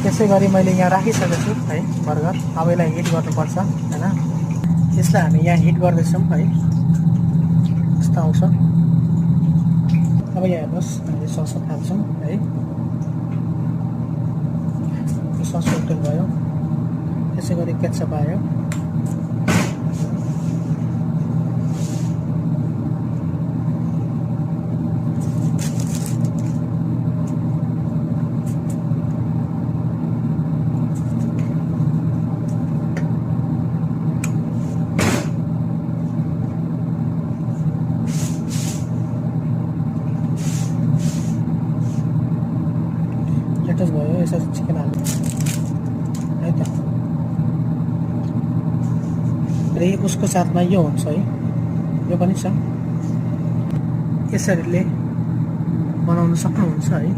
त्यसै गरी मैले यहाँ राखिसकेको छु है बर्गर। अब यसलाई हिट गर्नुपर्छ हैन। यसलाई हामी यहाँ हिट गर्दैछौँ है। यस्तो आउँछ। अब यहाँ हेर्नुहोस् हामीले सस हाल्छौँ है। सस फिल्टर भयो। त्यसै गरी केचअप आयो। लेटेस्ट भयो। यसरी चिकन हाल्नु है त। र उसको साथमा यो हुन्छ है। यो पनि छ। यसरीले बनाउन सक्नुहुन्छ है।